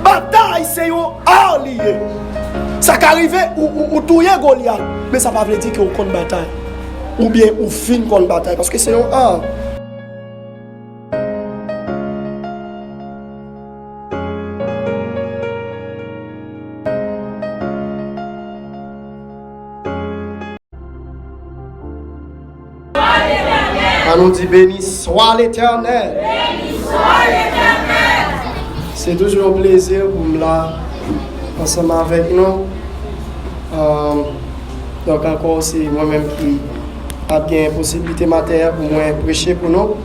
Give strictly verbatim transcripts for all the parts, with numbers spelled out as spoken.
Batay se yon ar li ye. Sa ka rive ou, ou, ou touye Golyat, men sa pa vle di ke ou konn batay. Oubyen ou fin konn batay, paske se yon ar. Ann nou di, Béni soit l'Éternel. Se toujou yon plezi pou m la ansanm avèk nou. Donk, ankò, se mwen menm ki ap gen posiblite maten an pou mwen preche pou nou.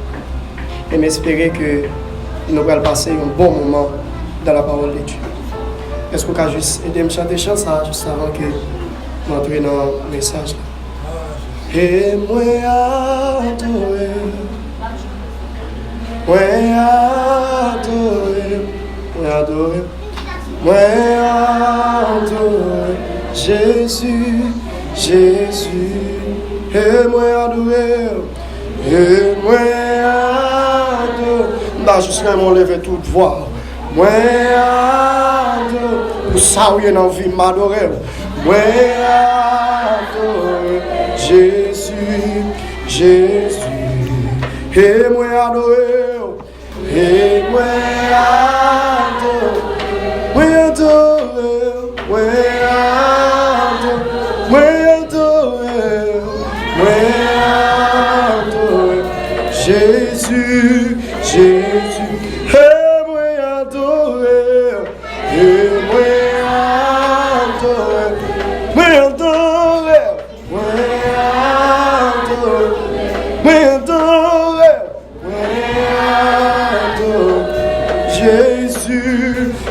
E m espere ke nou pral pase yon bon moman dans la parole de Dieu. Èske w ka jis ede m chante chan sa a, jis avan ke m antre nan mesaj la? E mwen adore, mwen adore, mwen adore, mwen adore Jezi, Jezi. E mwen adore, e mwen adore. M ta jis renmen w leve tout vwa w. Mwen adore. Pou sa w ye nan vi m, m adore w. Mwen adore Jezi, Jezi. E mwen adore w. E mwen adore, mwen adore, mwen adore, mwen adore, mwen adore Jezi, Jezi. E mwen adore, e mwen adore, mwen adore, mwen adore, mwen adore. Mwen adore Jezi,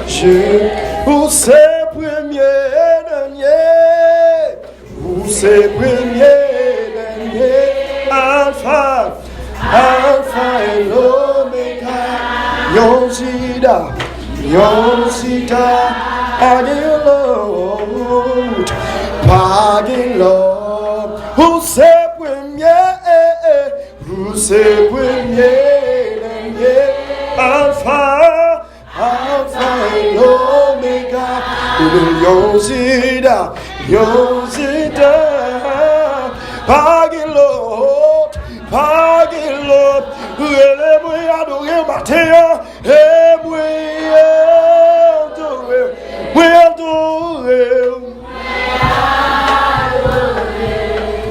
Je-, ou se premye e dènye. Ou se premye e dènye. Alfa, Alfa e Omega. Yon Jida, yon Jida. Pa gen lòt, pa gen lòt. Ou se premye e, e. Ou se premye, dènye, Alfa, Alfa e Omega. Ou menm yon Jida, yon Jida. Pa gen lòt, pa gen lòt. Rele mwen adore maten an. E mwen adore, mwen adore.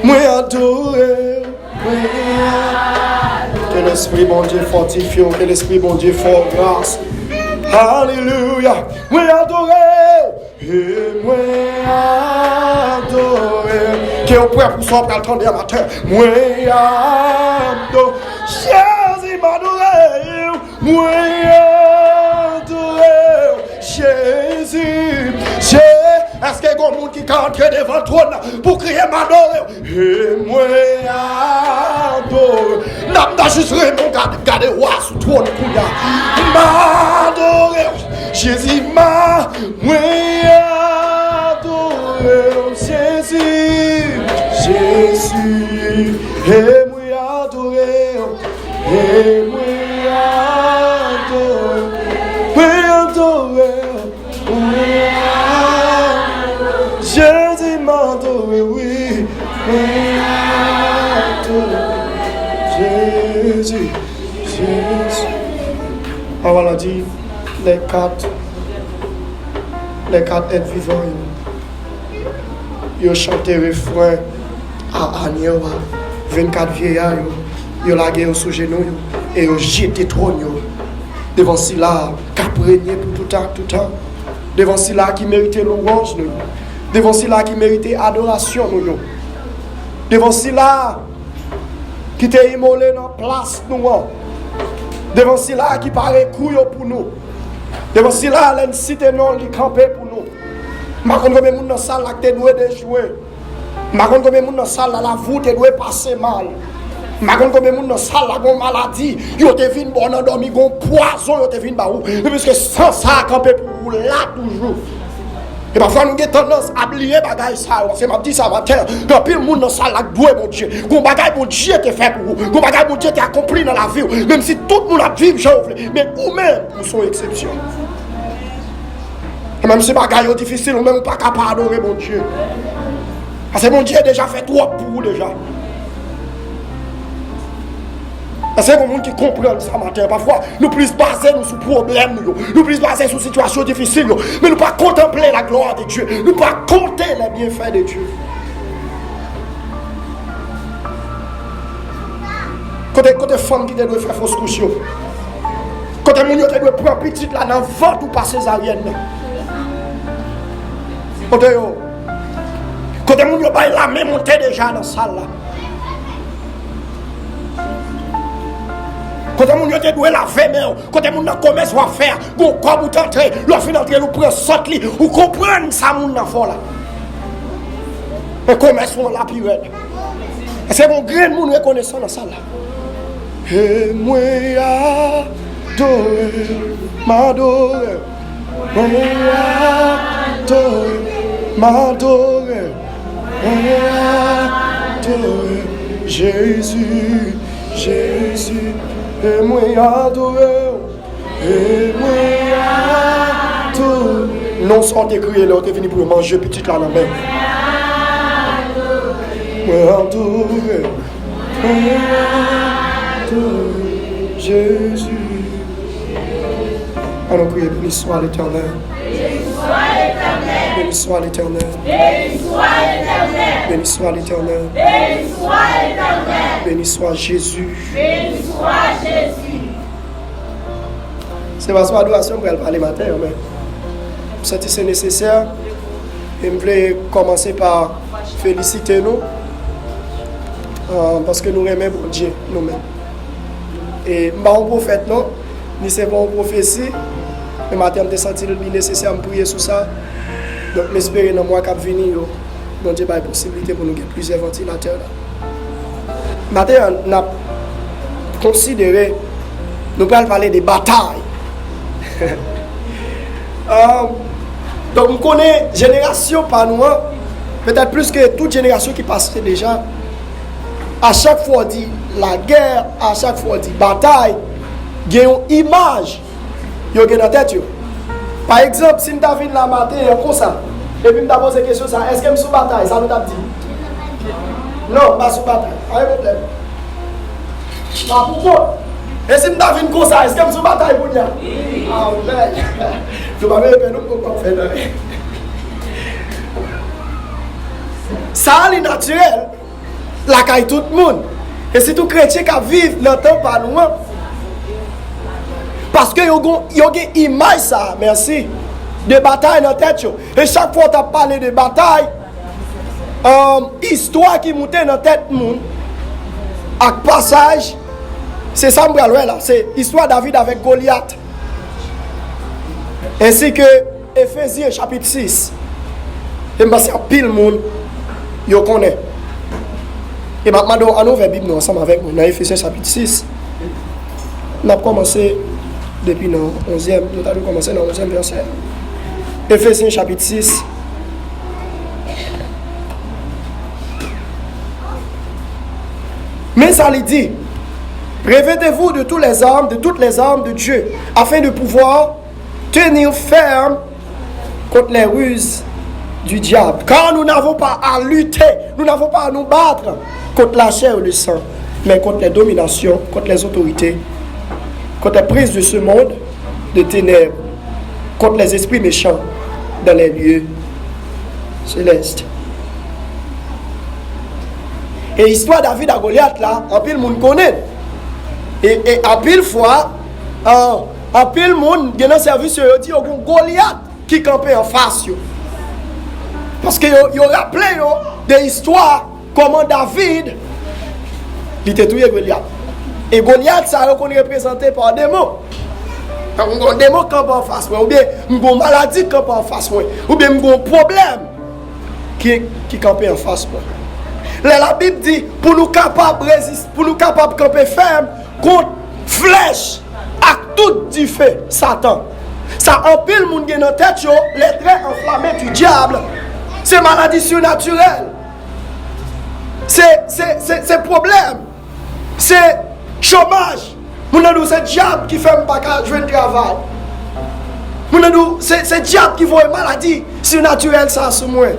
Mwen adore w. Mwen adore w. Ke Lespri Bondye fòtifye w. Ke Lespri Bondye fè w gras. Alelouya. Mwen adore w. E mwen adore w. Ke w prè pou sa w pral tande a maten. Mwen adore w. Jezi, m adore w. Mwen adore w, Jezi, Je-, èske gon moun ki ka antre devan twòn nan pou kriye, "M adore w"? E mwen adore w. N ap ta jis renmen w gade, gade wa sou twòn kounya. M adore w, Jezi, m a-, mwen adore w, Jezi, Jezi. E mwen adore w. E mwen adore, mwen adore, mwen adore. Jezi, m adore, wi. Mwen adore. Jezi, Jezi. Pawòl la di, les quatre, les quatre êtres vivants, yo chante refren a anyè a. Vennkat vyeya yo, yo lage yo sou jenou yo, e yo jete twòn yo devan sila a k ap renye pou toutan, toutan, devan sila a ki merite lwanj nou yo, devan sila a ki merite adorasyon nou yo, devan sila a ki te imole nan plas nou an, devan sila a ki pare kou yo pou nou, devan sila a, lè n site non l, li kanpe pou nou. M pa konn konbyen moun nan sal la ki te dwe dejwe. M pa konn konbyen moun nan sal la, lavi w te dwe pase mal. M pa konn konbyen moun nan sal la gon maladi yo te vin ba w nan dòmi, gon pwazon yo te vin ba ou. Men piske san sa a kanpe pou ou la toujou. E pafwa nou gen tandans a bliye bagay sa yo. Paske m ap di sa maten, gen anpil moun nan sal la k dwe Bondye. Gon bagay Bondye te fè pou ou. Gon bagay Bondye te akonpli nan lavi w. Menm si tout moun ap viv jan yo vle. Men ou menm, ou se yon eksepsyon. Menm si bagay yo difisil, ou menm ou pa ka pa adore Bondye. Paske Bondye deja fè twòp pou ou deja. Èske gen moun ki konprann sa maten an? Pafwa, nou plis baze nou sou pwoblèm nou yo. Nou plis baze sou sitiyasyon difisil yo. Men nou pa kontanple la glwa de Dye. Nou pa konte les bienfaits de Dieu. Kote, kote fanm ki te dwe fè fos kouch yo? Kote moun yo te dwe pran pitit la nan vant ou pa sezaryèn nan? Kote yo? Kote moun yo bay lamen monte deja nan sal la? Kote moun yo te dwe lave men yo? Kote moun nan komès w ap fè a? Gon kòb ou t antre, lè w fin antre l, ou pran sòt li, ou konprann sa moun nan fè w la. Men komès ou an la pi rèd. Èske gon grenn moun rekonesan nan sal la? E mwen adore, m adore. Mwen adore, m adore. Mwen adore Jezi, Jezi. E mwen adore, e mwen adore. Non sa w te kriye lè w te vini pou yo manje pitit la nan men. Mwen adore, mwen adore Jezi. Allons prier. Béni soit l'Éternel. Béni soit l'Éternel. Béni soit l'Éternel. Béni soit l'Éternel. Béni soit l'Éternel. Béni soit Jésus. Béni soit Jésus. Se pa sou adorasyon m pral pale maten an, men m santi se nesesè. E m vle kòmanse pa felisite nou, ah, paske nou renmen Bondye, nou menm. E m pa yon pwofèt, non, ni se pa yon pwofesi, men maten an m te santi li nesesè m priye sou sa. Donk, m espere nan mwa k ap vini yo, Bondye bay posiblite pou nou gen plizyè vantilatè la. Maten an, n ap konsidere, nou pral pale de batay. Ah, donk, m konnen jenerasyon pa nou an, petèt plis ke tout jenerasyon ki pase deja, a chak fwa w di lagè, a chak fwa w di batay, gen yon imaj yo gen nan tèt yo. Pa egzanp, si m ta vin la maten an konsa, epi m ta poze kesyon sa, èske m sou batay? Sa nou t ap di? Non, m pa sou batay. Pa gen pwoblèm. M pa pou kont. E si m ta vin konsa, èske m sou batay kounye a? Amèn. Nou pa mete pè nou pou kòk fè nan. Sa a li natirèl lakay tout moun. E sitou kretyen k ap viv nan tan pa nou an. Paske yo gon, yo gen imaj sa a, mèsi, de batay nan tèt yo. E chak fwa w t ap pale de batay, um, istwa ki moute nan tèt moun ak pasaj, se sa m pral wè la. Se istwa David avèk Golyat. Ensi ke Efezyen chapit sis. E m panse anpil moun yo konnen. E m ap mande w, ann ouvè Bib nou ansanm avèk mwen nan Efezyen chapit sis. N ap kòmanse depi nan onzyèm, nou ta dwe kòmanse nan onzyèm vèsè. Efezyen chapit sis. Men sa li di, revêtez-vous de toutes les armes, de toutes les armes de Dieu, afin de pouvoir tenir ferme contre les ruses du diable. Car nous n'avons pas à lutter, nous n'avons pas à nous battre contre la chair et le sang, mais contre les dominations, contre les autorités, contre les princes de ce monde de ténèbres, contre les esprits méchants dans les lieux célestes. E istwa David ak Golyat la, anpil moun konnen. E, e anpil fwa, an, anpil moun gen nan sèvis yo, yo di yo gon Golyat ki kanpe anfas yo. Paske yo, yo raple yo de istwa kòman David, li te touye Golyat. E Golyat sa yo konn reprezante pa demon. Tankou m gon demon k kanpe anfas mwen, oubyen m gon maladi k kanpe anfas mwen, oubyen m gon pwoblèm ki, ki kanpe anfas mwen. Lè Labib di pou nou kapab rezis-, pou nou kapab kanpe fèm kont flèch ak tout dife Satan. Sa anpil moun gen nan tèt yo, les traits enflammés du diable, se maladi sinatirèl. Se, se, se, se pwoblèm. Se chomaj. Moun nan di w se dyab ki fè m pa ka jwenn travay. Moun nan di w, se, se dyab ki voye maladi sinatirèl sa a sou mwen.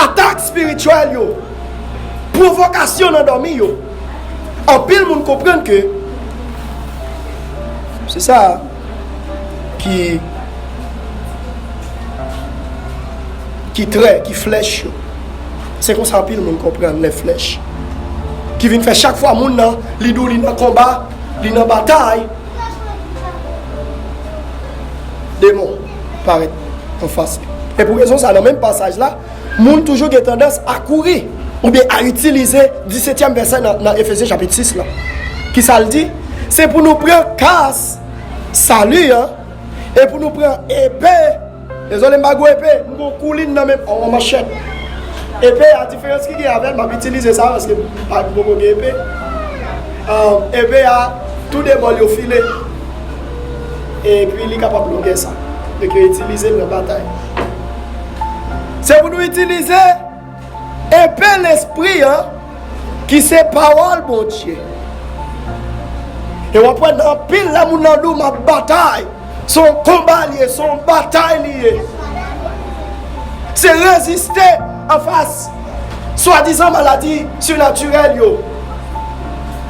Atak espirityèl yo, pwovokasyon nan dòmi yo. Anpil moun konprann ke se sa ki, ki trè, ki flèch yo. Se konsa anpil moun konprann lè flèch. Ki vin fè chak fwa moun nan, li di w li nan konba, li nan batay, demon parèt anfas li. E pou rezon sa, nan menm pasaj la, moun toujou gen tandans a kouri oubyen a itilize disetyèm vèsè nan, nan Efezyen chapit sis la. Kisa l di? Se pou nou pran kas sali an, e pou nou pran epe. Dezole, m pa gwo epe, m gwo koulin nan men m, yon manchèt. Epe a, diferans ki gen avè l, m ap itilize sa paske m pa, m poko gen epe. Ahn, epe a, tou de bò l yo file. Epi li kapab longè sa. Donk yo itilize l nan batay. Se pou nou itilize epe lespri an, ki se pawòl Bondye. E w ap wè nan anpil lè moun nan di w, "M ap batay." Se yon konba li ye, se yon batay li ye. Se reziste anfas swadizan maladi sinatirèl yo.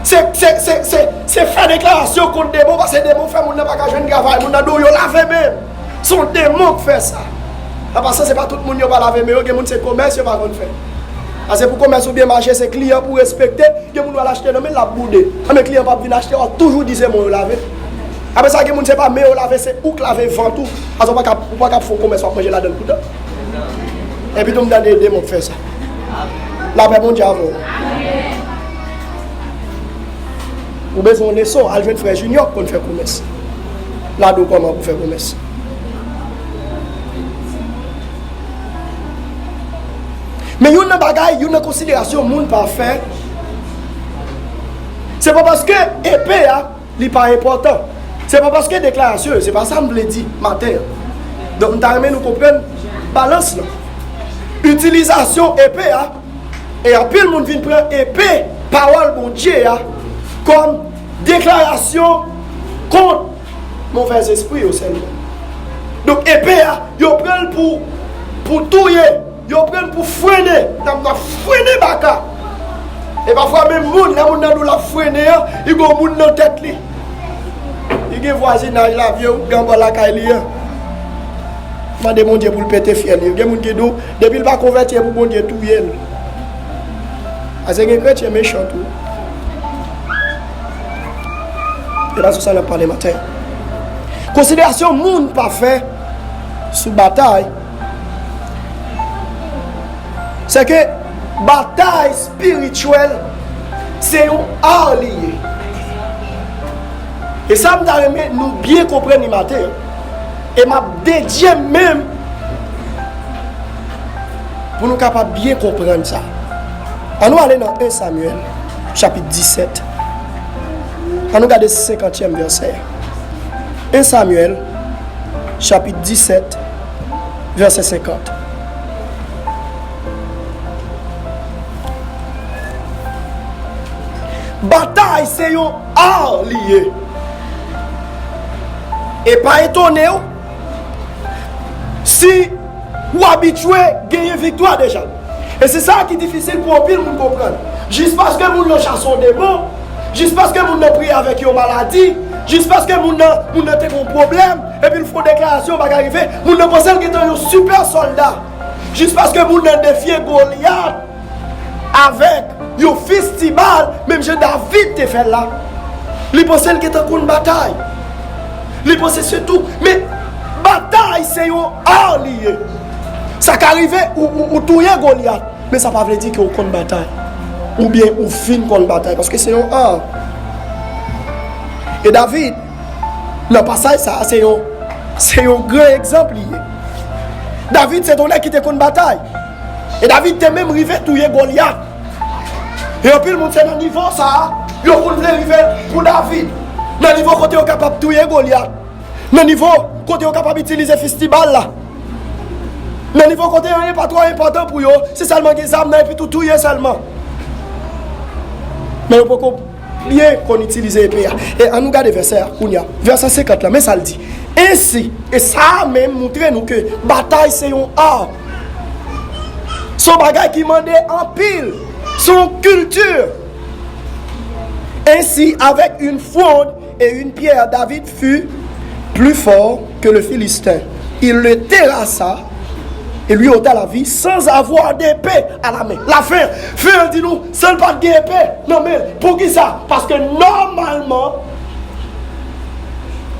Se, se, se, se, se fè deklarasyon kont demon, paske demon fè moun nan pa ka jwenn travay, moun nan di w yo lave men m. Se yon demon k fè sa. An pasan, se pa tout moun yo pa lave men yo, gen moun se komès yo pa konn fè. Paske pou komès ou byen mache, se kliyan pou w respekte, gen moun w al achte nan men l, l ap boude. Anben kliyan p ap vin achte, w ap toujou di se men w yo lave. Apre sa, gen moun se pa men yo lave, se ou k lave vant ou. Paske w pa ka, ou pa ka fè yon komès w ap manje ladan l toutan. Epi tou m tande demon k fè sa. Lapè Bondye avè w. Ou bezwen yon leson, al jwenn frè Junior k konn fè komès. L a di w kòman pou fè komès. Men youn nan bagay, youn nan konsiderasyon moun pa fè, se pa paske epe a, li pa enpòtan. Se pa paske deklarasyon yo, se pa sa m vle di maten an. Donk, m ta renmen nou konprann balans lan. Itilizasyon epe a, e anpil moun vin pran epe pawòl Bondye a kòm deklarasyon kont movèzespri yo sèlman. Donk, epe a, yo pran l pou, pou touye, yo pran l pou frennen, n ap, n ap frennen baka. E pafwa, menm moun, lè moun nan di w l ap frennen an, li gen yon moun nan tèt li. Li gen vwazinaj la, vye ougan bò lakay li an. Mande Bondye pou l pete fyèl li. Gen moun ki di w, depi l pa konvèti, e pou Bondye touye l. Ase gen kretyen mechan tou. E pa sou sa n ap pale maten. Konsiderasyon moun pa fè sou batay, se ke batay espirityèl se yon ar li ye. E sa m ta renmen nou byen konprann li maten an. E m ap dedye m menm pou nou kapab byen konprann sa. Ann nou ale nan en Samyèl, chapit disèt. Ann nou gade senkantyèm vèsè a. En Samyèl, chapit disèt, vèsè senkant. Batay se yon ar li ye. E pa etone w si w abitye genyen viktwa deja. E se sa ki difisil pou anpil moun konprann. Jis paske moun nan chase yon demon, jis paske moun nan priye avèk yon maladi, jis paske moun nan, moun nan te gen yon pwoblèm, epi l fè yon deklarasyon, bagay rive, moun nan panse l gentan yon sipè sòlda. Jis paske moun nan defye Golyat avèk yon fistibal, menm jan David te fè l la. Li panse l gentan konn batay. Li panse se tou. Men batay se yon ar li ye. Sa ka rive ou, ou, ou touye Golyat, men sa pa vle di ke ou konn batay. Oubyen ou fin konn batay, paske se yon ar. E David, nan pasaj sa a, se yon, se yon gran egzanp li ye. David se te yon nèg ki te konn batay. E David te menm rive touye Golyat. E anpil moun se nan nivo sa a, yo konn vle rive pou David. Nan nivo kote yo kapab touye Golyat. Nan nivo kote yo kapab itilize fistibal la. Nan nivo kote anyen pa twò enpòtan pou yo, se sèlman gen zam nan epi tou touye sèlman. Men yo poko byen konn itilize epe a. E ann nou gade vèsè a kounye a. Vèsè senkant la, men sa l di. Ensi, e sa a menm moutre nou ke batay se yon ar. Se yon bagay ki mande anpil. Se yon kilti. Ainsi, avec une fronde et une pierre, David fut plus fort que le Philistin. Il le terrassa et lui ôta la vie sans avoir d'épée à la main. Lafen, fen an di nou, san l pa t gen epe nan men l. Poukisa? Paske nòmalman,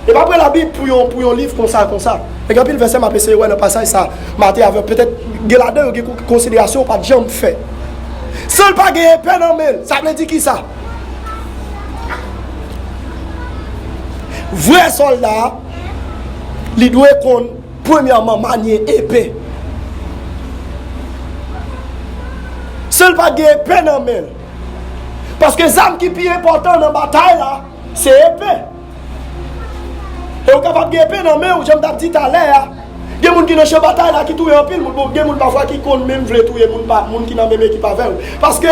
e pa pre Labib pou yon, pou yon liv konsa, konsa. E gen anpil vèsè m ap eseye wè nan pasaj sa, m ate avè w. Petèt, gen ladan yo gen kon-, konsiderasyon w pa t janm fè. San l pa gen epe nan men l, sa vle di kisa? Vrè sòlda a, li dwe konn, premyèman, manye epe. San l pa gen epe nan men l. Paske zam ki pi enpòtan nan batay la, se epe. E ou kapab gen epe nan men w, jan m t ap di talè a. Gen moun ki nan chan batay la ki touye anpil moun. Bon, gen moun pafwa ki konn menm vle touye moun, pa, moun ki nan menm ekip avè w. Paske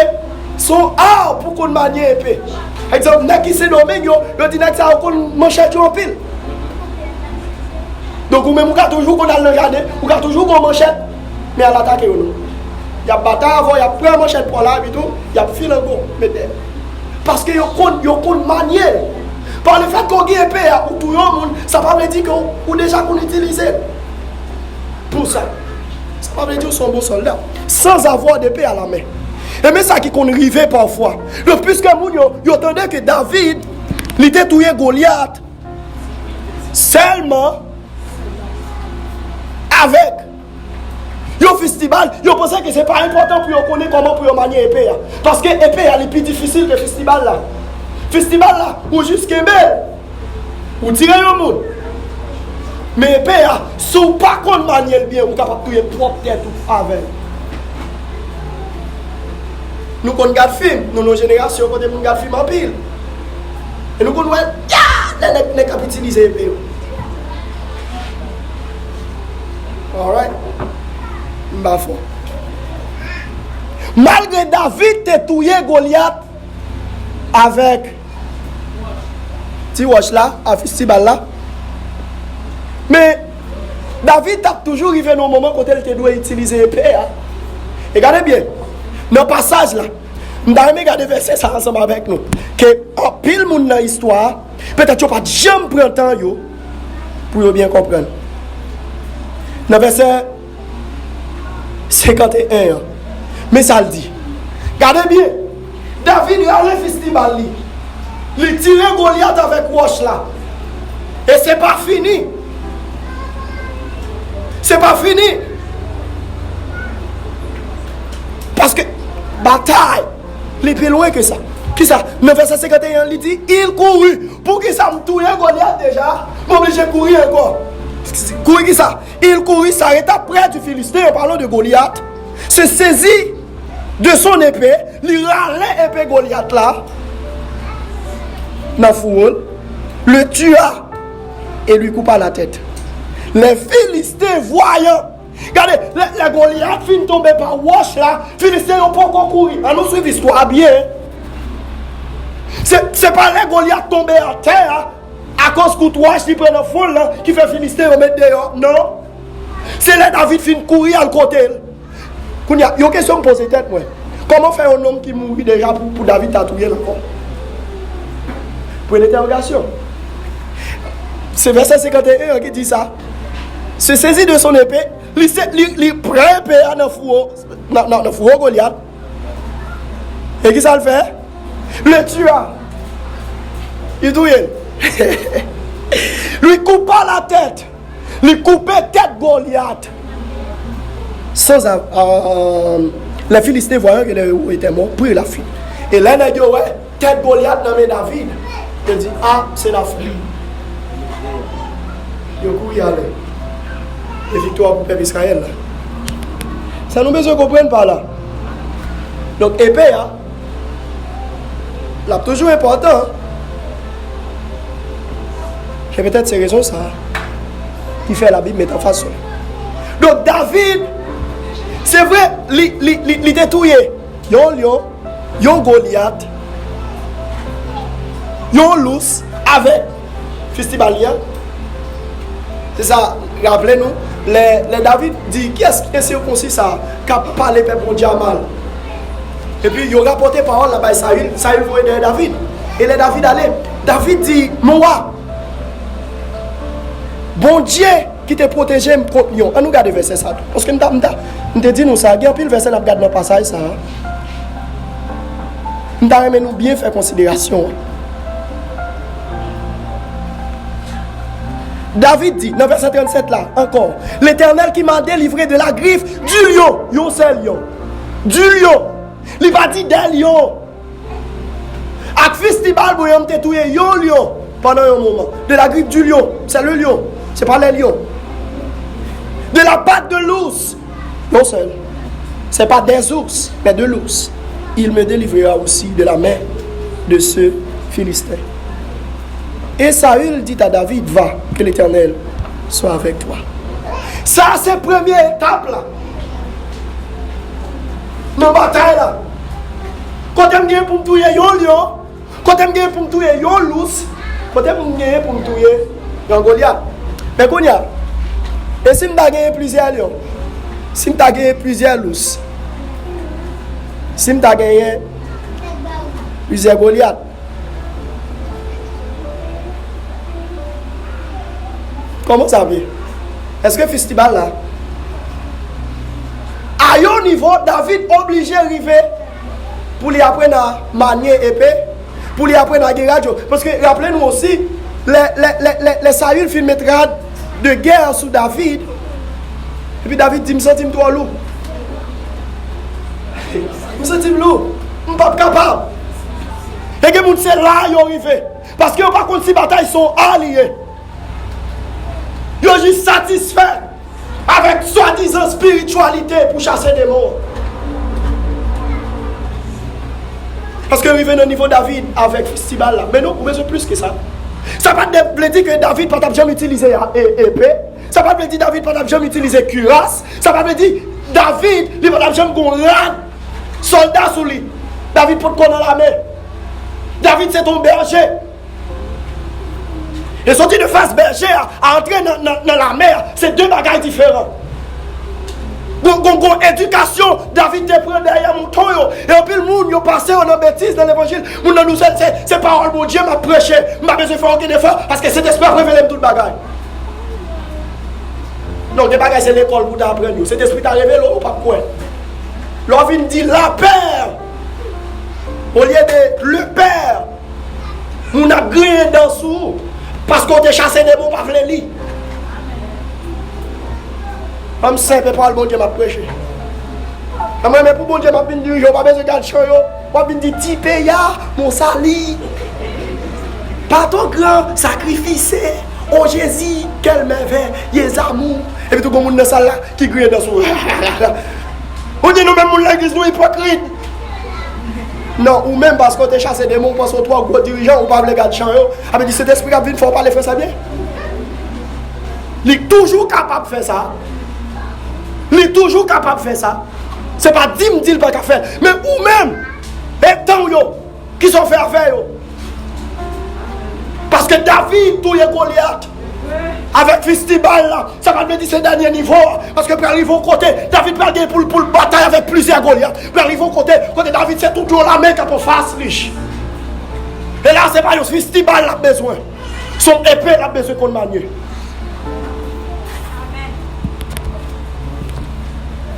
se yon ar pou konn manye epe. Egzanp, nèg ki Sendomeng yo, yo di nèg sa yo konn manchèt yo anpil. Donk, ou menm, ou ka toujou konn al nan jaden, ou ka toujou gon manchèt, men al atake yo non. Y ap batay avè w, y ap pran manchèt pa w la, epi tou, y ap filango, met dèyè. Paske yo konn, yo konn manye l. Pa lefètke w gen epe a, ou touye yon moun, sa pa vle di ke w, ou deja konn itilize l pou sa. Sa pa vle di w se yon bon sòlda. Sans avoir d'épée à la main. E men sa ki konn rive pafwa. Donk, piske moun yo, yo tande ke David, li te touye Golyat sèlman avèk yon fistibal, yo panse ke se pa enpòtan pou yo konnen kòman pou yo manye epe a. Paske epe a, li pi difisil ke fistibal la. Fistibal la, ou jis kenbe l, ou tire yon moun. Men epe a, si w pa konn manye l byen, ou kapab touye pwòp tèt ou avè l. Nou konn gad fim, nou nan jenerasyon kote moun gad fim anpil. E nou konn wè, ya, lè nèg, nèg ap itilize epe yo. Alright. M pa fò. Malgre David te touye Golyat avèk ti wòch la, a fistibal la, men David t ap toujou rive nan yon moman kote l te dwe itilize epe a. E gade byen, nan pasaj la, m ta renmen gade vèsè sa ansanm avèk nou, ke anpil moun nan istwa a, petèt yo pa t janm pran tan yo pou yo byen konprann. Nan vèsè senkanteyen an, men sa l di. Gade byen, David rale fistibal li. Li tire Golyat avèk wòch la. E se pa fini. Se pa fini. Paske batay, li pi lwen ke sa. Kisa? Nan vèsè senkanteyen an, li di, il courut. Poukisa m touye Golyat deja? M oblije kouri ankò. Kouri kisa? Il courut s'arrêta près du Philistin, en parlant de Goliath, se saisit de son épée, li rale epe Golyat la nan fouwo l, le tua et lui coupa la tête. Les Philistins voyant, gade, lè, lè Golyat fin tonbe pa wòch la, Filisten yo poko kouri. An nou swiv istwa a byen. Se, se pa lè Golyat tonbe atè a, akoz kout wòch li pran nan fwon l lan, ki fè Filisten yo met deyò. Non. Se lè David fin kouri al kote l. Kounye a, yon kesyon m poze tèt mwen. Kòman fè yon nonm ki mouri deja pou, pou David ta touye l ankò? Pwen dentèwogasyon. Se vèsè senkanteyen an ki di sa. Se sezi de son epe, li, se, li, li pran epe a nan fouwo, nan, nan, nan fouwo Golyat. E kisa l fè? Le tua. Li touye l. Li koupe la tèt. Li koupe tèt Golyat. Sans a, a, a, les Philistins voyant que le héros était mort, prirent la fuite. E lè nèg yo wè tèt Golyat nan men David, yo di, a, se lafen. Yo kouri ale. E viktwa pou pèp Izrayèl la. Sa nou bezwen konprann pa la. Donk, epe a, l ap toujou enpòtan. E petèt se rezon sa a ki fè Labib met anfas sou li. Donk, David, se vre, li, li, li, li te touye yon lyon, yon Golyat, yon lous avèk fistibal li an. Se sa, raple nou, lè, lè David di, "Kiyès ki te sikonsi sa a, k ap pale pèp Bondye a mal?" Epi yo rapòte pawòl la bay Sayil, Sayil voye dèyè David. E lè David ale, David di, "Mon wa, Bondye ki te pwoteje m kont lyon." An nou gade vèsè sa a tou. Paske m ta, m ta, m te di nou sa, gen anpil vèsè n ap gade nan pasaj sa a. M ta renmen nou byen fè konsiderasyon an. David di, nan vèsè trannsèt la, ankò, "L'Éternel qui m'a délivré de la griffe du lion." Yon sèl lyon. Du lion. Li pa di dè lyon. Ak fistibal mwen an, m te touye yon lyon pandan yon moman. De la griffe du lion. C'est le lion. C'est pas les lions. De la patte de l'ours. Non seulement, c'est pas des ours, mais de l'ours. Il me délivrera aussi de la main de ce Philistin. Et Saül dit à David, "Va, que l'Éternel soit avec toi." Sa se premye etap la. Nan batay la. Kote m gen pou m touye yon lyon, kote m gen pou m touye yon lous, kote m gen pou m touye yon Golyat. Men kounye a, e si m ta genyen plizyè lyon? Si m ta genyen plizyè lous? Si m ta genyen plizyè Golyat? Kòman sa vle? Èske fistibal la? A yon nivo, David oblije rive pou li aprann a manye epe, pou li aprann a gen rad yo. Paske, raple nou osi, lè, lè, lè, lè, lè Sayil fin met rad de gè sou David, epi David di, "M santi m twò lou. M santi m lou. M p ap kapab." E gen moun, se la yo rive. Paske yo pa konn si batay se yon a li ye. Yo jis satisfè avèk swadizan espirityalite pou chase demon. Paske yo rive nan nivo David avèk fistibal la. Men non, ou bezwen plis ke sa. Sa pa t vle di ke David pa t ap janm itilize a-, e-, epe. Sa pa t vle di David pa t ap janm itilize kiras. Sa pa t vle di David, li pa t ap janm gon rad sòlda sou li. David potko nan lame. David se t on bèje. E soti de faz bèje a, a antre nan, nan, nan lame a, se de bagay diferan. Gon, gon, gon edikasyon David te pran dèyè mouton yo. E anpil moun, yo pase yo nan betiz nan levanjil. Moun nan nou se, se, se pawòl Bondye m ap preche. M pa bezwen fè okenn efò, paske Sentespri ap revele m tout bagay. Non, gen bagay se lekòl pou ta aprann yo. Sentespri ta revele w, ou p ap kwè. Lè w vin di la paix, olye de le père, moun ap griyen dan sou ou, paske w te chase demon, w pa vle li. Fanm senp, e pawòl Bondye m ap preche. Mwen menm, pou Bondye m ap vin dirije, w pa bezwen gad chan yo. W ap vin di, "Ti peyi a, mon sali. Pas ton grand sacrifice. Oh Jésus, quel merveilleux amour." Epi tou gon moun nan sal la ki griyen dan sou ou. Ou di nou menm moun legliz nou ipokrit. Non, ou menm paske w te chase demon, ou panse w twò gwo dirijan, ou pa vle gad chan yo. Sa vle di Sentespri k ap vin fè w pale fransè byen. Li toujou kapab fè sa. Li toujou kapab fè sa. Se pa di m di l pa ka fè. Men ou menm, e tan w yo, kisa w fè avè yo? Paske David touye Golyat avèk fistibal la. Sa pa vle di se dènye nivo a. Paske pral rive yon kote, David pral gen pou l, pou l batay avèk plizyè Golyat. Pral rive yon kote, kote David se tout yon lame k ap anfas li. E la, se pa yon fistibal l ap bezwen. Se yon epe l ap bezwen konn manye.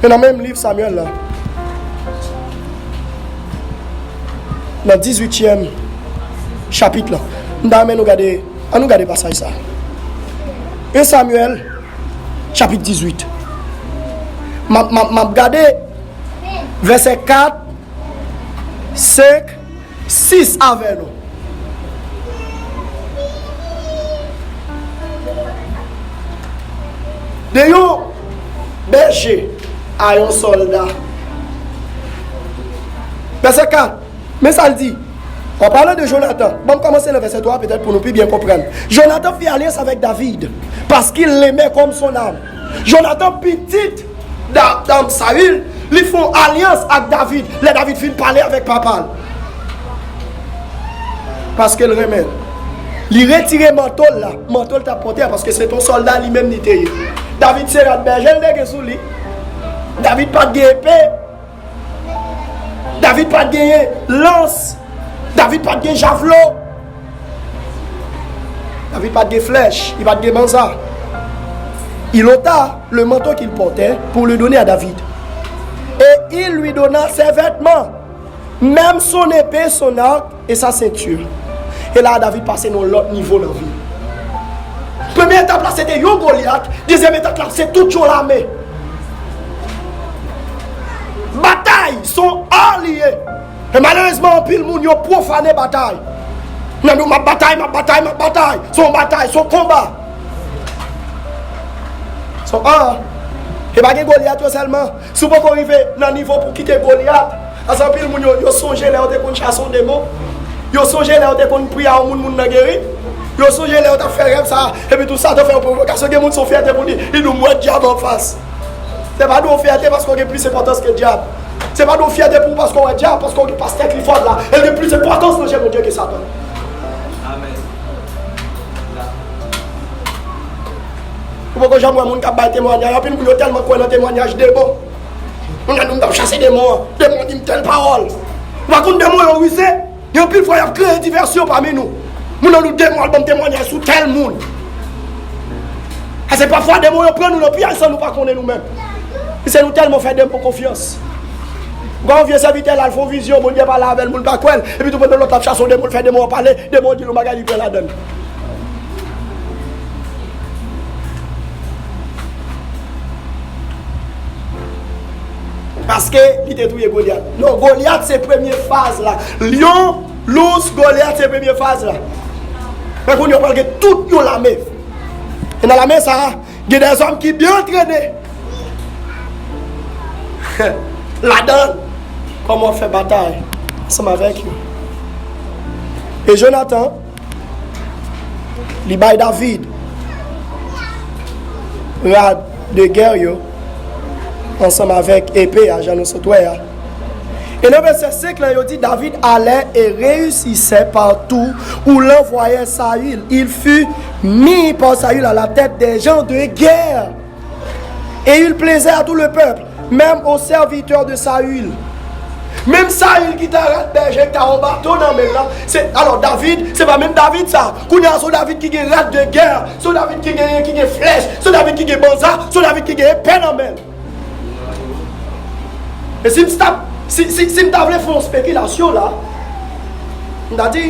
E nan menm liv Samyèl la, nan dizuityèm chapit la, m ta renmen nou gade, ann nou gade pasaj sa. En Samyèl, chapit dizuit. M ap, m ap, m ap gade vèsè kat, senk, sis avè nou. De yon bèje a yon sòlda. Vèsè kat, men sa l di. En parlant de Jonathan, bon, m kòmanse nan vèsè twa petèt pou nou pi byen konprann. Jonathan fit alliance avec David parce qu'il l'aimait comme son âme. Jonathan, pitit Da-, dam Sayil, li fè yon alyans ak David, lè David fin pale avèk papa l. Paske l renmen l. Li retire manto l la, manto l t ap pòte a, paske se t on sòlda li menm li te ye. David se rad bèje l te gen sou li. David pa t gen epe. David pa t genyen lans. David pa t gen javlo. David pa t gen flèch, li pa t gen banza. Il ôta le manteau qu'il portait pour le donner à David. Et il lui donna ses vêtements, même son épée, son arc et sa ceinture. E la, David pase nan yon lòt nivo nan vi l. Premye etap la, se te yon Golyat. Dezyèm etap la, se tout yon lame. Batay, se yon ar li ye. E malerezman, anpil moun yo pwofane batay. Nan nou, m ap batay, m ap batay, m ap batay. Se yon batay, se yon konba. Se yon ar. E pa gen Golyat yo sèlman. Si w poko rive nan nivo pou kite Golyat, paske anpil moun yo, yo sonje lè yo te konn chase yon demon. Yo sonje lè yo te konn priye a yon moun, moun nan geri. Yo sonje lè yo t ap fè rèv sa a, epi tou Satan fè yon pwovokasyon. Gen moun se yon fyète pou li, li di w m wè dyab anfas. Se pa de yon fyète paske w gen plis enpòtans ke dyab. Se pa de yon fyète pou ou paske w wè dyab, paske w gen pastè Clifford la, e l gen plis enpòtans nan je Bondye ke Satan. Amèn. Ou poko janm wè moun k ap bay temwayaj. Anpil moun yo tèlman kwè nan temwayaj demon. Moun nan di m t ap chase demon an. Demon an di m tèl pawòl. Ou pa konn demon yo rize. Gen anpil fwa y ap kreye divèsyon pami nou. Moun nan di w demon al ban m temwayaj sou tèl moun. Paske pafwa demon yo pran nou nan pyèj san nou pa konnen nou menm. Paske nou tèlman fè demon konfyans. Ou gen yon vye sèvitè la, l fè yon vizyon, Bondye pale avè l, moun pa kwè l. Epi tou pandan lòt la ap chase yon demon, l fè demon an pale, demon an di l yon bagay, li pran ladann. Paske li te touye Golyat. Non, Golyat se premye faz la. Lyon, lous, Golyat se premye faz la. Men kounye a w pral gen tout yon lame. E nan lame sa a, gen dèzòm ki byen antrene ladan l. Kòman w ap fè batay ansanm avèk yo? E Jonatan, li bay David rad de gè yo ansanm avèk epe a, jan nou sot wè a. E nan vèsè senk lan, yo di, David allait et réussissait partout où l'envoyait Saül. Il fut mis par Saül à la tête des gens de guerre. Et il plaisait à tout le peuple, même aux serviteurs de Saül. Menm Saül ki ta rad bèje, ki ta yon bato nan men l lan, se, alò, David, se pa menm David sa. Kounye a, se yon David ki gen rad de gè, se yon David ki gen, ki gen flèch, se yon David ki gen banza, se yon David ki gen epe nan men l. E si m ta, si, si, si m ta vle fè yon spekilasyon la, m ta di,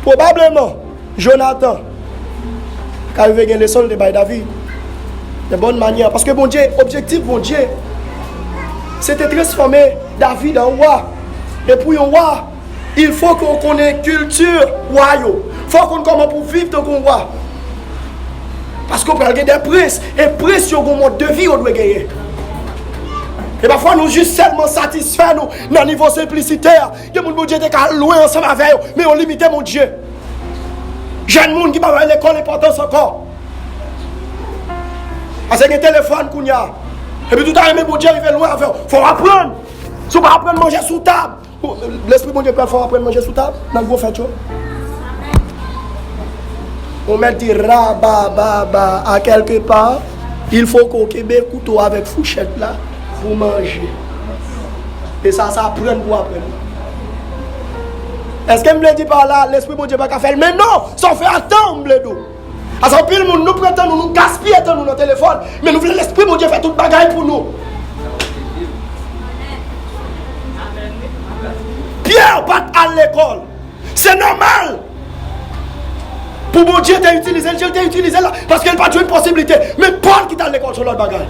pwobableman, Jonatan ka rive gen leson l te bay David. De bòn manyè. Paske Bondye, objektif Bondye, se te transfòme David an wa. E pou yon wa, il faut que w konnen kilti wa yo. Fò w konn kòman pou w viv tankou yon wa. Paske w pral gen de prens. E prens yo gen yon mòd de vi yo dwe genyen. E pafwa nou jis sèlman satisfè nou nan nivo senplisite a. Gen moun Bondye te ka lwen ansanm avè yo, men yo limite Bondye. Jèn moun ki pa bay lekòl enpòtans ankò. Paske gen telefòn kounye a. Epi tou ta renmen Bondye rive lwen avè w. Fò w aprann. Si w pa aprann manje sou tab, ou, Lespri Bondye pral fè w aprann manje sou tab nan gwo fèt yo. Ou mèt di rabababa a kèlke pa, il faut que w kenbe kouto avèk fouchèt la pou manje. E sa, sa aprann pou aprann. Èske m vle di pa la, Lespri Bondye pa ka fè l? Men non, sa w fè a tan w, m vle di w. Asa anpil moun, nou pran tan nou, nou gaspiye tan nou nan telefòn, men nou vle Lespri Bondye fè tout bagay pou nou. Pyè pa t al lekòl. Se nòmal pou Bondye te itilize l, jan l te itilize l la, paske l pa t jwenn posiblite. Men Pòl ki t al lekòl, se yon lòt bagay.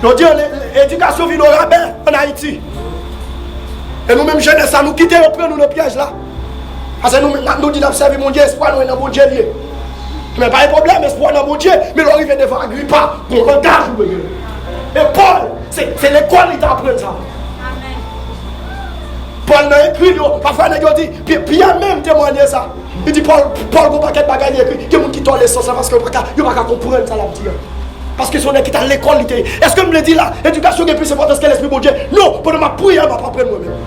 Yo di, le-, le-, edikasyon vin orabè ann Ayiti. E nou menm jenès la, nou kite yo pran nou nan pyèj la. Paske nou menm, n ap, nou di n ap sèvi Bondye, espwa nou e nan Bondye l ye. Men pa gen pwoblèm, espwa w nan Bondye, men lè w rive devan Agripa, gon langaj ou dwe gen. E Pòl, se, se lekòl li te aprann sa. Pòl nan ekri l yo, pafwa nèg yo di, Pye-, Pyè menm temwanye sa. Li di Pòl, Pòl gon pakèt bagay li ekri, gen moun ki tòlè sans lan paske yo pa ka, yo pa ka konprann sa l ap di a. Paske se yon nèg ki t al lekòl li te ye. Èske m vle di la, edikasyon gen plis enpòtans ke Lespri Bondye? Non, pandan m ap priye, m ap aprann mwen menm.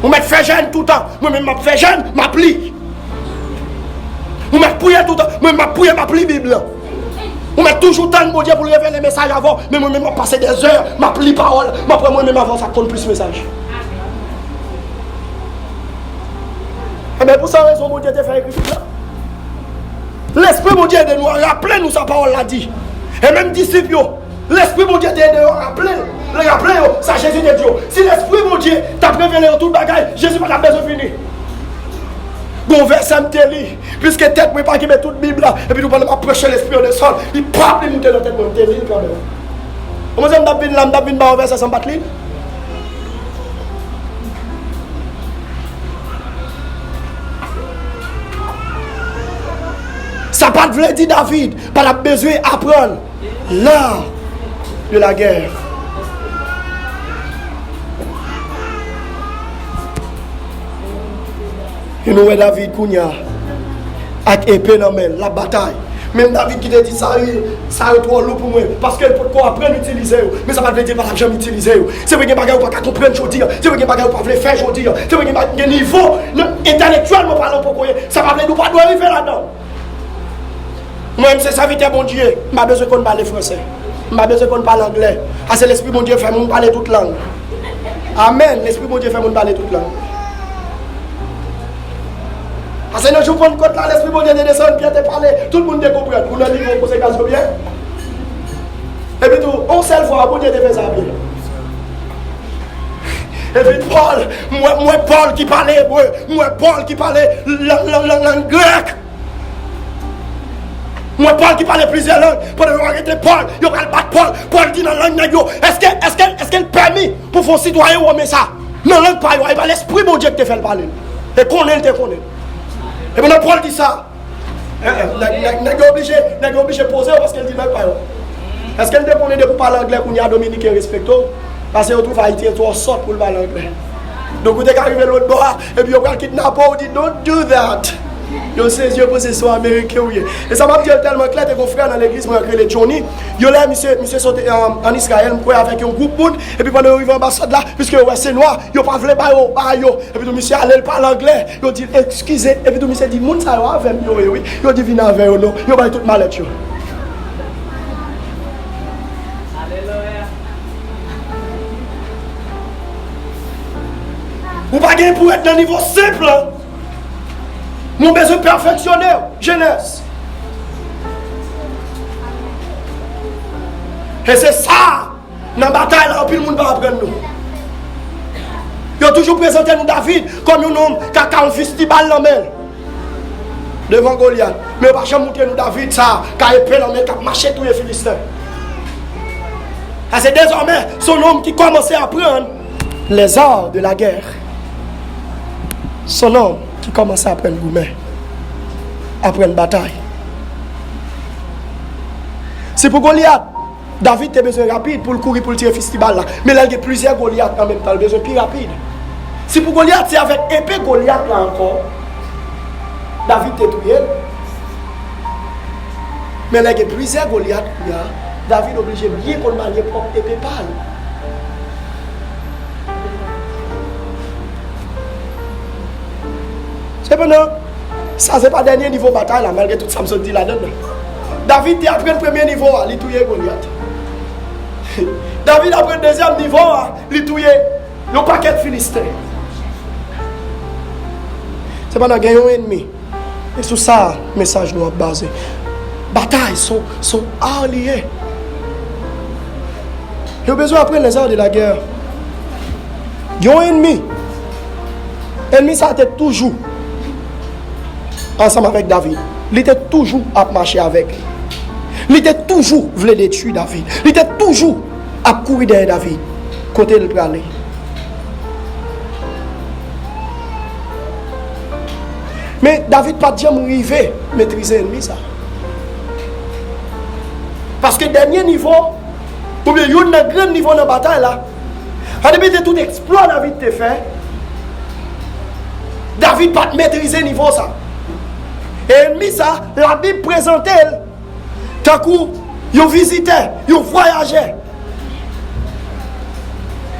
Ou mèt fè jèn toutan, mwen menm m ap fè jèn, m ap li. Ou mèt priye toutan, mwen m ap priye, m ap li Bib lan. Ou mèt toujou tann Bondye pou l revele mesaj avè w, men mwen menm m ap pase dèzè, m ap li pawòl, m ap wè mwen menm avè w sa k konn plis mesaj. Ebyen, pou sa rezon Bondye te fè ekri Bib la. Lespri Bondye ede nou a raple nou sa pawòl la di. E menm disip yo, Lespri Bondye te ede yo raple, raple yo sa Jezi te di yo. Si Lespri Bondye t ap revele yo tout bagay, Jezi pa t ap bezwen vini. Gon vèsè m te li, piske tèt mwen pa kenbe tout Bib la, epi tou pandan m ap preche Lespri an desann, li p ap li moute nan tèt mwen, m te li l kanmenm. Ou panse m t ap vin la, m t ap vin ba w vèsè san m pa t li l? Sa pa t vle di David pa t ap bezwen aprann l'art de la guerre. E nou wè David kounye a ak epe nan men l, l ap batay. Menm David ki te di sa yo, sa yo twò lou pou mwen, paske l potko aprann itilize yo. Men sa pa t vle di l pa t ap janm itilize yo. Se vre gen bagay ou pa ka konprann jodi a, se vre gen bagay ou pa vle fè jodi a, se vre gen ba-, gen nivo nan, entèlektyèlman palan ou poko ye, sa pa vle di ou pa dwe rive ladan. Mwen, m se sèvitè Bondye, m pa bezwen konn pale fransè. M pa bezwen konn pale anglè. Ase Lespri Bondye fè moun pale tout lang. Amèn. Lespri Bondye fè moun pale tout lang. Ase nan jou Pannkòt la, Lespri Bondye te desann, Pyè te pale, tout moun te konprann. Ou nan nivo konsekrasyon byen? Epi tou, yon sèl fwa, Bondye te fè sa byen. Epi Pòl, m wè, m wè Pòl ki pale ebre, m wè Pòl ki pale lang, lang, lang, lang grèk. M wè Pòl ki pale plizyè lang. Pandan yo arete Pòl, yo pral bat Pòl. Pòl di nan lang nèg yo, èske, èske, èske l pèmi pou fè yon sitwayen women sa nan lang pa yo a? E pa Lespri Bondye ki te fè l pale l. E konnen l te konnen. E pandan Pòl di sa, eh, eh, nèg, nèg, nèg yo oblije, nèg yo oblije poze yo paske l di lang pa yo. Èske l te konnen depi w pale anglè kounye a Dominiken respekte w? Paske yo twouve Ayisyen twò sòt pou l pale anglè. Donk ou te ka rive lòt bò a, epi yo pral kidnape w, ou di, "Don't do that." Yo sezi, yo panse se yon Ameriken ou ye. E sa m ap di yo tèlman klè, te gen yon frè nan legliz mwen k rele Johnny. Yo lè misye, misye sot, eh, ann Izrayèl, m kwè avèk yon gwoup moun, epi pandan yo rive anbasad la, piske yo wè se nwa, yo pa vle ba yo, ba yo. Epi tou misye ale, l pale anglè. Yo di l, "Eskize." Epi tou misye di, "Moun sa yo avè m yo ye wi." Yo di, "Vin avè yo non." Yo bay tout malèt yo. Ou pa gen pou w ret nan nivo senp lan. Men w bezwen pèfeksyone w. Jenès. E se sa, nan batay la, anpil moun pa aprann nou. Yo toujou prezante nou David kòm yon nonm k ak yon fistibal nan men l devan Golyat. Men yo pa janm montre nou David sa, k ak epe nan men l, k ap mache touye Filisten. Sa se dezòmè, se yon nonm ki kòmanse aprann les arts de la guerre. Se yon nonm ki kòmanse aprann goumen, aprann batay. Se pou Golyat. David te bezwen rapid pou l kouri pou l tire fistibal la. Men lè l gen plizyè Golyat an menm tan, l bezwen pi rapid. Si pou Golyat se avèk epe Golyat la ankò, David te touye l. Men lè gen plizyè Golyat kounye a, David oblije byen konn manye pwòp epe pa l. Sepandan, sa se pa dènye nivo batay la, malgre tout sa m sot di ladan l nan. David te aprann premye nivo a, li touye Golyat. David aprann dezyèm nivo a, li touye yon pakèt Filisten. Sepandan, gen yon ènmi. E sou sa, mesaj nou ap baze. Batay, se yon, se yon art li ye. Yo bezwen aprann les arts de la guerre. Gen yon ènmi. Ènmi sa a te toujou ansanm avèk David. Li te toujou ap mache avèk li. Li te toujou vle detwi David. Li te toujou ap kouri dèyè David. Kote l prale? Men David pa t janm rive metrize ènmi sa. Paske dènye nivo, oubyen youn nan gran nivo nan batay la, an depi de tout eksplwa David te fè, David pa t metrize nivo sa. E ènmi sa, Labib prezante l tankou yon vizitè, yon vwayajè.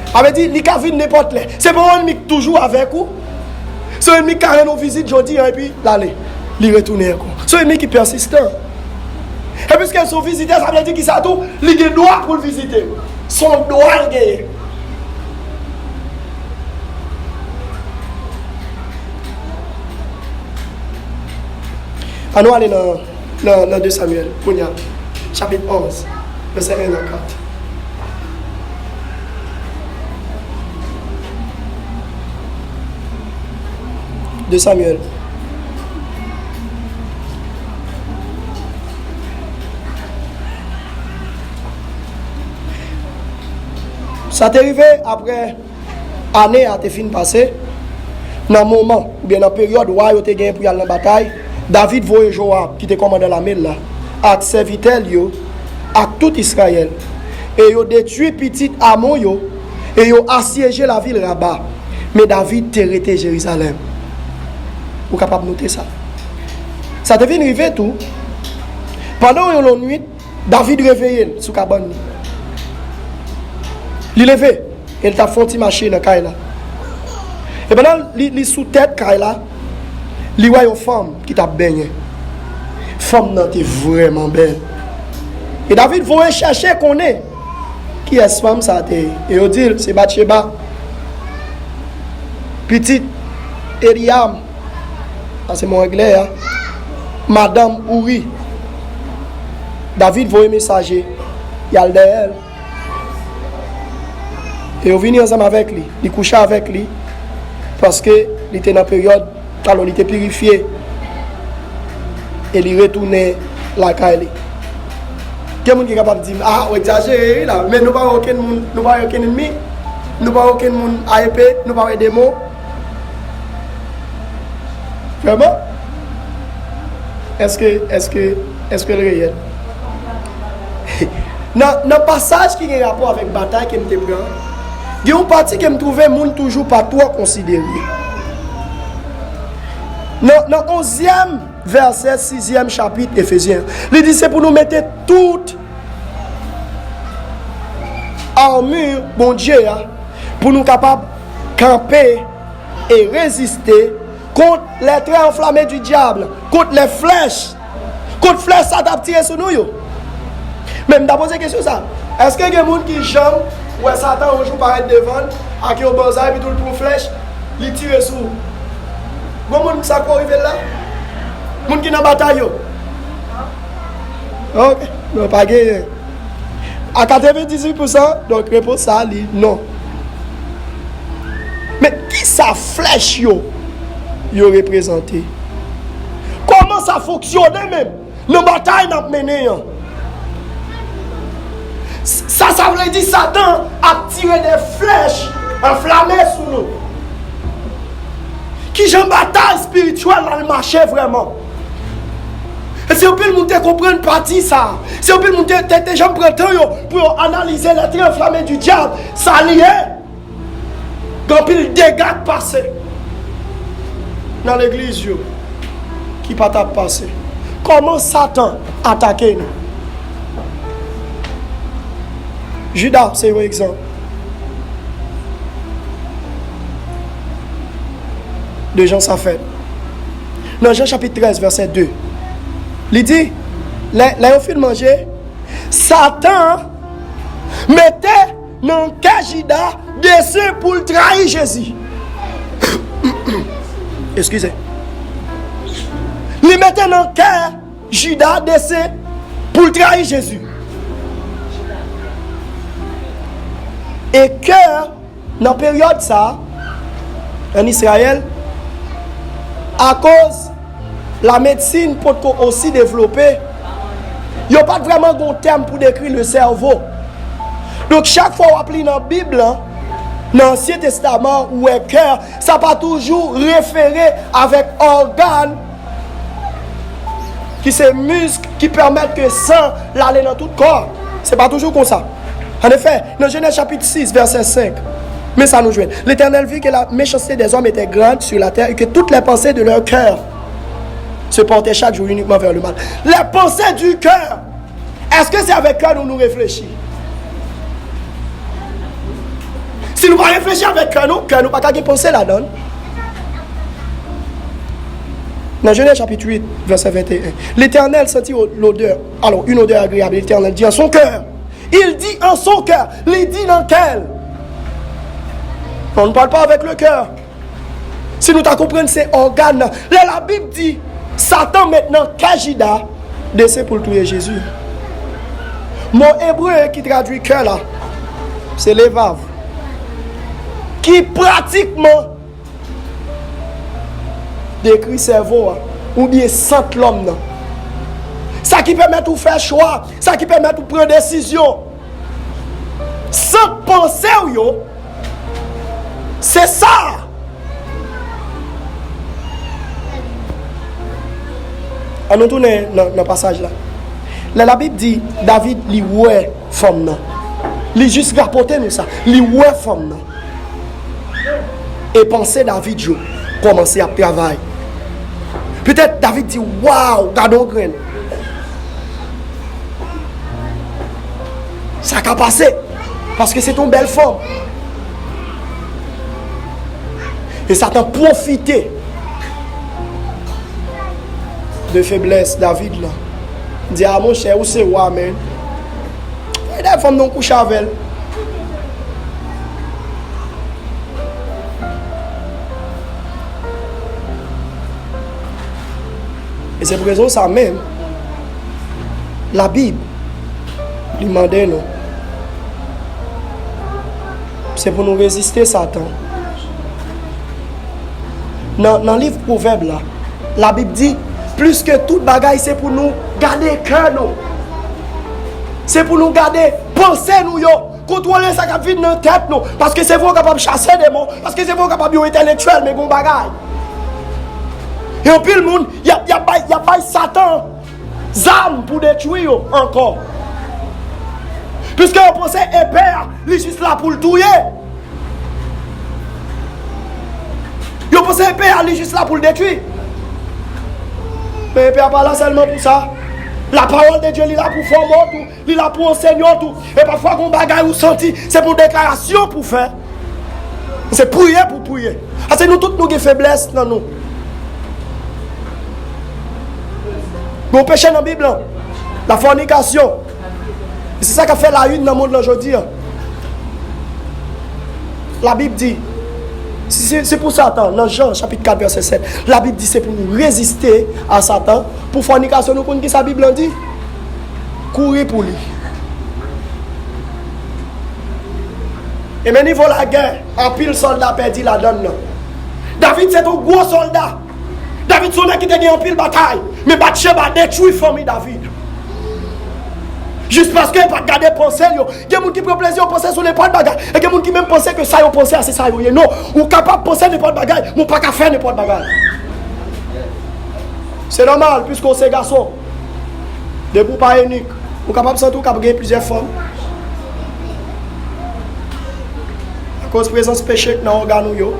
Sa vle di, li ka vin nenpòt lè. Se pa yon ènmi ki toujou avèk ou. Se yon ènmi ki ka rann ou vizit jodi a, epi l ale. Li retounen ankò. Se yon ènmi ki pèsistan. E piske l se yon vizitè, sa vle di ki sa tou? Li gen dwa pou l vizite w. Se yon dwa l genyen. Ann nou ale nan, nan, nan de Samyèl, kounye a, chapit onz, vèsè en a kat. De Samyèl. Sa te rive apre ane a te fin pase, nan moman, oubyen nan peryòd wa yo te genyen pou y al nan batay, David voye Jowab, ki te kòmandan lame l la, ak sèvitè l yo, ak tout Izrayèl. E yo detwi pitit Amon yo, e yo asyeje lavil Raba. Men David te rete Jerizalèm. Ou kapab note sa. Sa te vin rive tou, pandan yon lannwit, David reveye l sou kabann li. Li leve, e l t ap fè yon ti mache nan kay la. E pandan li, li sou tèt kay la, li wè yon fanm ki t ap benyen. Fanm nan te vrèman bèl. E David voye chèche konnen kiyès fanm sa a te ye. E yo di l, se Batcheba, pitit Eliyam, sa se mo anglè a, madanm Ouri. David voye mesaje, y al dèyè l. E yo vini ansanm avèk li. Li kouche avèk li, paske li te nan peryòd, alò, li te pirifye. E li retounen lakay li. Gen moun ki kapab di m, "Ah, ou egzajere, wi, la. Men nou pa wè okenn moun, nou pa wè okenn ènmi. Nou pa wè okenn moun a epe, nou pa wè demon." Vrèman? Èske, èske, èske l reyèl? Nan, nan pasaj ki gen rapò avèk batay ke m te pran, gen yon pati ke m twouve moun toujou pa twò konsidere. Nan, nan onzyèm vèsè sizyèm chapit Efezyen, li di se pou nou mete tout armure Bondye a, pou nou kapab kanpe e reziste kont les traits enflammés du diable, kont les flèches, kont flèch sa t ap tire sou nou yo. Men m ta poze kesyon sa, èske gen moun ki janm wè Satan yon jou parèt devan l ak yon banza epi tou l pran flèch, li tire sou ou? Gon moun sa ko rive l la? Moun ki nan batay yo? Ok, non, pa genyen. A katrevendizuit pousan, donk, repons sa a, li non. Men, kisa flèch yo, yo reprezante? Kòman sa fonksyone menm nan batay n ap mennen an? Sa, sa vle di Satan ap tire de flèch anflame sou nou. Kijan batay espirityèl la mache vrèman? E si anpil moun te konprann pati sa, si anpil moun te, te, te janm pran tan yo pou yo analize les traits enflammés du diable, sa li ye, gen anpil dega k pase nan legliz yo ki pa t ap pase. Kòman Satan atake nou? Jida se yon egzanp de jan sa fèt. Nan Jan chapit trèz, vèsè de, li di, lè, lè yo fin manje, Satan mete nan kè Jida desen pou l trayi Jezi. Eskize. Li mete nan kè Jida desen pou l trayi Jezi. E kè nan peryòd sa a, ann Izrayèl, akoz lamedsin potko osi devlope, yo pa t vrèman gen yon tèm pou dekri le sèvo. Donk, chak fwa w ap li nan Bib lan, nan Ansyen Testaman, ou wè kè, sa pa toujou refere avèk ògàn ki se misk ki pèmèt ke san l ale nan tout kò. Se pa toujou konsa. En effet, nan Genèse chapitre six, verset cinq, men sa nou jwenn. L'Éternel vit que la méchanceté des hommes était grande sur la terre et que toutes les pensées de leur cœur se portaient chaque jour uniquement vers le mal. Les pensées du cœur. Èske se avèk kè nou nou reflechi? Si nou pa reflechi avèk kè nou, kè nou pa ka gen panse ladan l. Nan Genèse chapitre huit, verset vingt et un, l'Éternel sentit l'odeur, alors une odeur agréable, l'Éternel dit en son cœur. Il dit en son cœur, li di nan kè l. On ne parle pas avec le cœur. Si nou ta konprann se ògàn nan. Lè Labib di, Satan met nan kè Jida de se pou l touye Jezi. Mo ebre ki tradui kè la, se levav, ki pratikman dekri sèvo a, oubyen sant lòm nan. Sa ki pèmèt ou fè chwa, sa ki pèmèt ou pran desizyon. Sant panse w yo, se sa. An nou tounen nan, nan pasaj la. Lè Labib di David li wè fanm nan, li jis rapòte nou sa. Li wè fanm nan. E panse David yo kòmanse ap travay. Petèt David di, "Waw, gade yon grenn." Sa ka pase, paske se te yon bèl fanm. E Satan pwofite de feblès David lan. Di, "A, monchè, ou se wa, men. Fè dèyè fanm nan kouche avè l." E se pou rezon sa menm, Labib, li mande nou, se pou nou reziste Satan. Nan, nan liv Pwovèb la, Labib di, plis ke tout bagay, se pou nou gade kè nou. Se pou nou gade panse nou yo. Kontwole sa k ap vin nan tèt nou. Paske se vre w kapab chase demon. Paske se vre w kapab yon entèlektyèl, men gon bagay. E anpil moun, y ap, y ap bay, y ap bay Satan zam pou detwi yo ankò. Piske yo panse epe a, li jis la pou l touye. Yo panse epe a, li jis la pou l detwi. Men epe a pa la sèlman pou sa. Lapawòl de Dye, li la pou fòme w tou. Li la pou ansenye w tou. E pafwa, gon bagay ou santi, se pou deklarasyon pou fè. Se priye pou priye. Ase nou tout, nou gen feblès nan nou. Gon peche nan Bib lan. La fornication. E se sa k ap fè la une nan mond lan jodi a. Labib di, se, se, se pou Satan, nan Jan chapit kat vèsè sèt, Labib di se pou nou reziste a Satan, pou fònikasyon. Nou konn ki sa Bib lan di? Kouri pou li. E men nivo lagè, anpil sòlda pèdi ladan l nan. David se te yon gwo sòlda. David se yon nèg ki te gen anpil batay, men Batcheba detwi fanmi David. Jis paske l pa t gade panse l yo. Gen moun ki pran plezi yo panse sou nenpòt bagay, e gen moun ki menm panse ke sa yo panse a se sa yo ye. Non, ou kapab panse nenpòt bagay, men w pa ka fè nenpòt bagay. Se nòmal, piske w se gason. Depi w pa enik, ou kapab santi w kapab gen plizyè fanm. Akoz prezans peche k nan ògàn ou yo.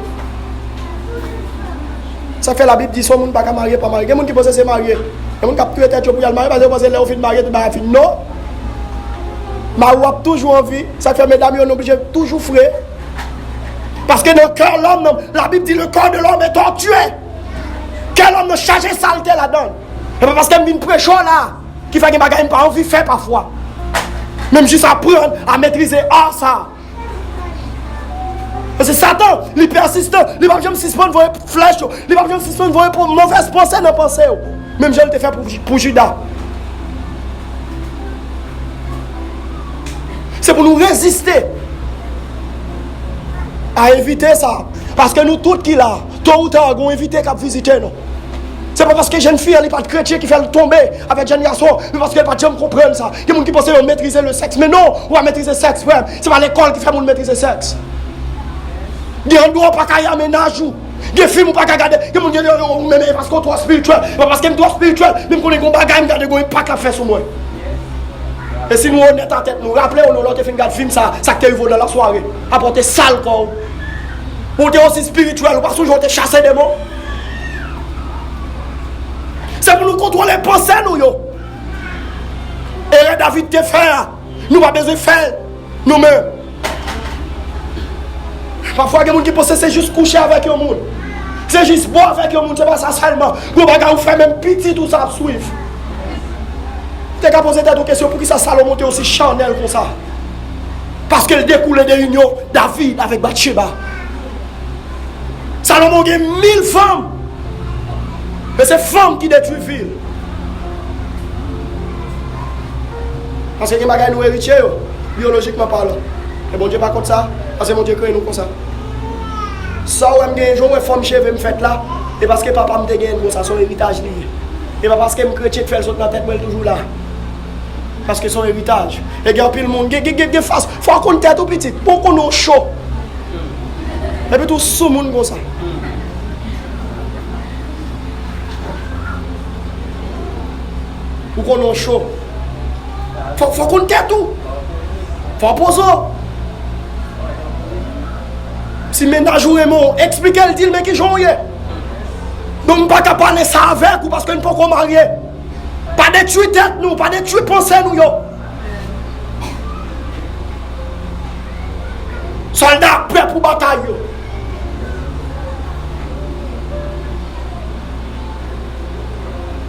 Sa k fè Labib di, si yon moun pa ka marye, pa marye. Gen moun ki panse se marye. Gen moun k ap touye tèt yo pou y al marye, paske yo panse lè yo fin marye, tout bagay fini. Non! Mari w ap toujou anvi. Sa k fè medam yo, nou oblije toujou fre. Paske nan kè lòm nan, Labib di, le cœur de l'homme est tortueux. Kè lòm nan chaje salte ladan l. E pa paske m vin preche w la, ki fè gen bagay m pa anvi fè pafwa. Men m jis aprann a metrize a sa. Paske Satan, li pèsistan, li p ap janm sispann voye flèch yo, li p ap janm sispann voye po-, movèz panse nan panse w. Menm jan l te fè pou, pou Jida. Se pou nou reziste a envite sa. Paske nou tout ki la, to ou ta, gon envite k ap vizite nou. Se pa paske jèn fi an li pa t kretyen ki fè l tonbe avèk jèn gason, men paske l pa t janm konprann sa. Gen moun ki panse yo metrize le sèks, men non, ou pa metrize sèks, frè m. Se pa lekòl ki fè moun metrize sèks. Gen andwa ou pa ka ye a mennaj ou. Gen fim ou pa ka gade. Gen moun gen yo, yo, ou menm e paske w twò espirityèl. E pa paske m twò espirityèl, men m konnen gon bagay m gade gon enpak l ap fè sou mwen. E si nou onèt a tèt nou, raple w non, lè w te fin gad fim sa, sa k te rive w nan lasware, apòte sal kò w. Ou te osi espirityèl, ou pa sonje w te chase demon. Se pou nou kontwole panse nou yo. Erè David te fè a, nou pa bezwen fè l nou menm. Pafwa, gen moun ki panse se jis kouche avèk yon moun. Se jis bò avèk yon moun, se pa sa sèlman. Yon bagay ou fè, menm pitit ou sa ap swiv. Ou te ka poze tèt ou kesyon, poukisa Salomon te osi chanèl konsa? Paske l dekoule de inyon David avèk Batcheba. Salomon gen mil fanm. Men se fanm ki detwi vi l. Paske gen bagay nou eritye yo, byolojikman palan. E Bondye pa kont sa, paske Bondye kreye nou konsa. Sa w wè m genyen, jan w wè fòm cheve m fèt la, e paske papa m te genyen l konsa, se yon eritaj li ye. E pa paske m kretyen k fè l sot nan tèt mwen, l toujou la. Paske se yon eritaj. E gen anpil moun, gen, gen, gen, gen fas, fò w konn tèt ou pitit, pou w konn ou cho. Epi tou sou moun konsa. Ou konnen w cho. Fò, fò konn tèt ou. Fò poze w. Si mennaj ou renmen w, eksplike l, di l men kijan w ye. Donk m pa ka pale sa avèk ou paske n poko marye. Pa detwi tèt nou, pa detwi panse nou yo. Sòlda pè pou batay yo.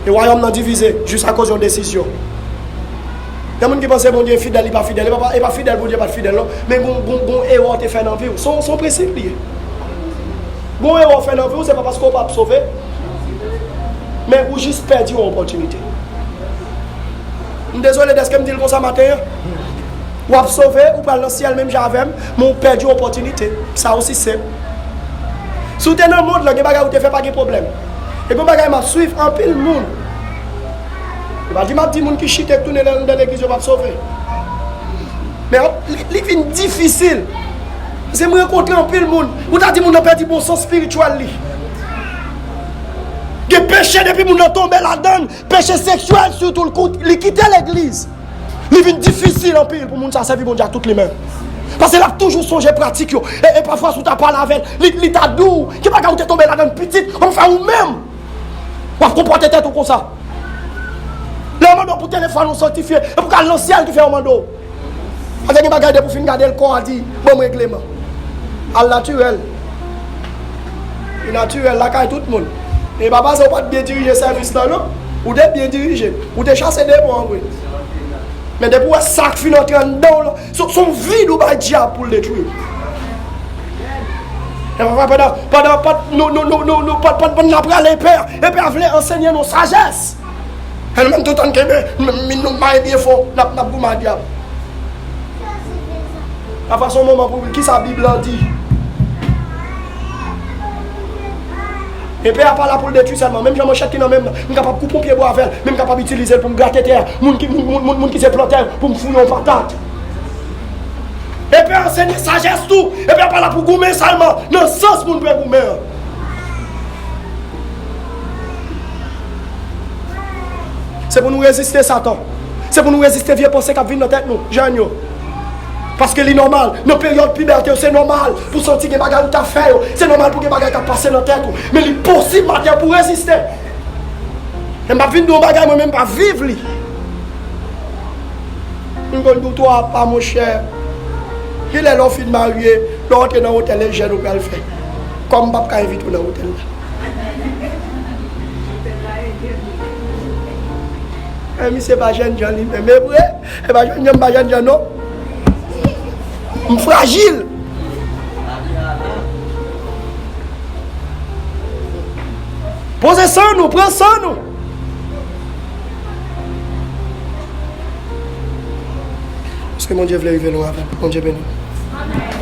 E wayòm nan divize jis akoz yon desizyon. Gen moun ki panse Bondye fidèl, li pa fidèl. E pa, e pa fidèl, Bondye pa t fidèl, non. Men gon, gon, gon erè w te fè nan vi w. Se yon, se yon prensip li ye. Gon erè w fè nan vi w, se pa paske w p ap sove. Men ou jis pèdi yon opòtinite. M dezole dèske m di l konsa maten an. W ap sove, ou pral nan syèl menm jan avè m, men w pèdi yon opòtinite. Sa osi senp. Si w te nan mond lan, gen bagay ou te fè, pa gen pwoblèm. E gon bagay m ap swiv, anpil moun. E pa di m ap di moun ki chite k tounen nan, nan legliz yo p ap sove. Men li, li vin difisil. Paske m rankontre anpil moun. Ou ta di moun nan pèdi bon sans espirityèl li. Gen peche depi moun nan tonbe ladan l, peche seksyèl sitou, li kout-, li kite legliz. Li vin difisil anpil pou moun sa sèvi Bondye ak tout li menm. Paske l ap toujou sonje pratik yo. E, e pafwa, si w ta pale avè l, li, li ta di w, ki bagay ou te tonbe ladan l pitit, an fè ou menm. W ap konpòte tèt ou konsa. Lè yo mande w pou telefòn ou sanktifye, e pou k al nan syèl ki fè yo mande w. Paske gen bagay depi w fin gade l, kò a di, ban m regleman. Al natirèl. Li natirèl lakay tout moun. E pa paske w pa t byen dirije sèvis lan, non. Ou te byen dirije. Ou te chase demon an vre. Men depi w wè sa k fin antre anndan w lan, se, se yon vid ou bay dyab pou l detwi w. E pa pandan, pandan, pandan, nou, nou, nou, nou, nou, pandan, pandan n ap prale, epè, epè a vle ansenye nou sajès. E nou menm tout an kenbe, nou, nou, nou maye byen fò, n ap, n ap goumen ak dyab. Nan fason moman pou kisa Bib lan di. Epè a pa la pou l detwi sèlman. Menm jan manchèt ki nan men m nan, m kapab koupe yon pye bwa avè l, men m kapab itilize l pou m grate tè a. Moun ki, moun, moun, moun, moun ki se plantè, pou m fouye yon patat. Epè a ansenye sajès tou. Epè a pa la pou goumen sèlman, nan sans moun dwe goumen an. Se pou nou reziste Satan. Se pou nou reziste vye panse k ap vin nan tèt nou, jèn yo. Paske li nòmal, nan peryòd pibète yo, se nòmal pou santi gen bagay ou ta fè yo. Se nòmal pou gen bagay k ap pase nan tèt ou. Men li posib maten pou reziste. E m p ap vin di w yon bagay, mwen menm m pa viv li. M konn di w twa pa, monchè. Genlè lè w fin marye, lè w antre nan otèl, e jèn ou pral fè. Kòm m p ap ka envite w nan otèl la. E misye pa jènjan li menm, e vre? E pa jènjan, m pa jènjan non. M frajil. Poze san nou, pran san nou. Èske Bondye vle rive lwen avè m? Bondye beni w.